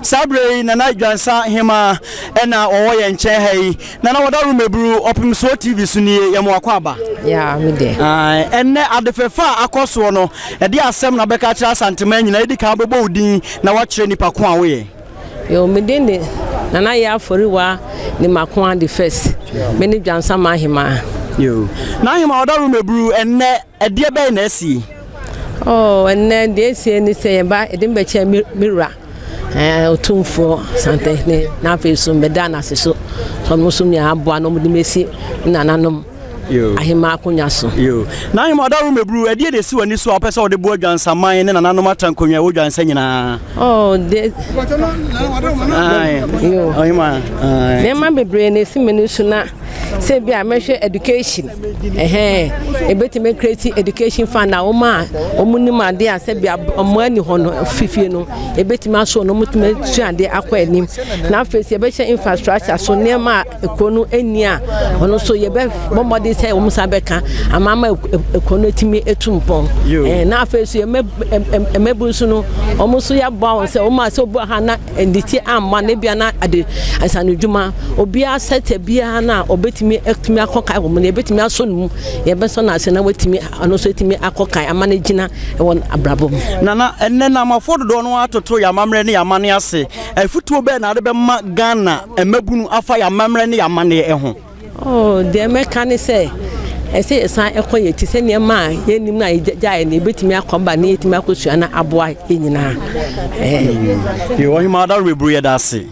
Saa berɛ yi Nana Dwansa Hemaa ɛna ɔwɔ yɛn nkyɛn ha yi. Nana wɔda Rumeburu Ɔpemsoɔ TV so nie, yɛ mo akɔ aba. Yeah, me deɛ. Ɛnnɛ adefɛfa a akɔ soɔ no, ɛdeɛ asɛm na bɛka akyerɛ Asanteman nyinaa? Edi kan bɛbɔ wo din na woakyerɛ nipa ko a woyɛ. Yo, me din de Nana Yaa Aforiwa Nimakoa the first. Me ne Dwansaman Hemaa. Yo. Na Hemaa wɔda Rumeburu, ɛnnɛ ɛdeɛ bɛn na asie? Oh, ɛnnɛ deɛ esie ne sɛ yɛba yɛde me bɛkyɛ me me wura ɛɛ Otumfoɔ Asantehene na afei so mɛda n'ase so sɛ ɔno nso nea aboa na wɔde mesi me nananom ahemmaa akonnwa so. Yo. Na ahemmaa ɔdaworo mmɛburu, ɛdeɛ na esi w'ani so a wopɛ sɛ wode boa Dwansaman ne nananom atra nkonnwa a ɛwɔ Dwansa nyinaa? Oh, de. Yo. Ɔhemaa. Nneɛma bebree na esi m'ani so na sɛ bi a mɛhwɛ education ɛhɛn ebetumi create education fund a wɔn a wɔn nim adeɛ a sɛ bi a wɔn ani hɔ no fifie no ebetumi aso na wɔn tumi sua adeɛ akɔ anim na afei sɛ yɛbɛhyɛ infrastructure so nneɛma a ekuro no ani a ɔno nso yɛbɛ bɔ mmɔden sɛ wɔn nsa bɛka ama ama ekuro no etumi etu mpɔn ɛɛ na afei so yɛmɛ ɛmɛbu nso no wɔn nso yɛaboa wɔn sɛ wɔn a sɛ obu ha na Anigye amma no ebia na ade nsanodwuma obiara sɛtɛ biara no a ɔbɛtumi atumi akɔ kan wɔ mu no yɛbɛtumi asɔ no mu yɛbɛsɔ no ase na watumi ɔno nso atumi akɔ kan ama no gyina wɔ abrabɔ mu. Nana, ɛnnɛ Namafoɔ dodoɔ no ara toto yɛn amammerɛ ne yɛn amanneɛ ase. Afutuo bɛn na wode bɛma Ghana mmabunu afa yɛn amammerɛ ne yɛn amanneɛ ho? Oh, deɛ mɛka ne sɛ, ɛsɛ yɛsan kɔ yɛn akyi sɛ nneɛma a yɛnnim no a yɛgyaeɛ no yɛbɛtumi akɔ ba ne yɛtumi akɔsua na aboa yɛn nyinaa. Ɔhemaa Dawuro Beburu yɛda ase.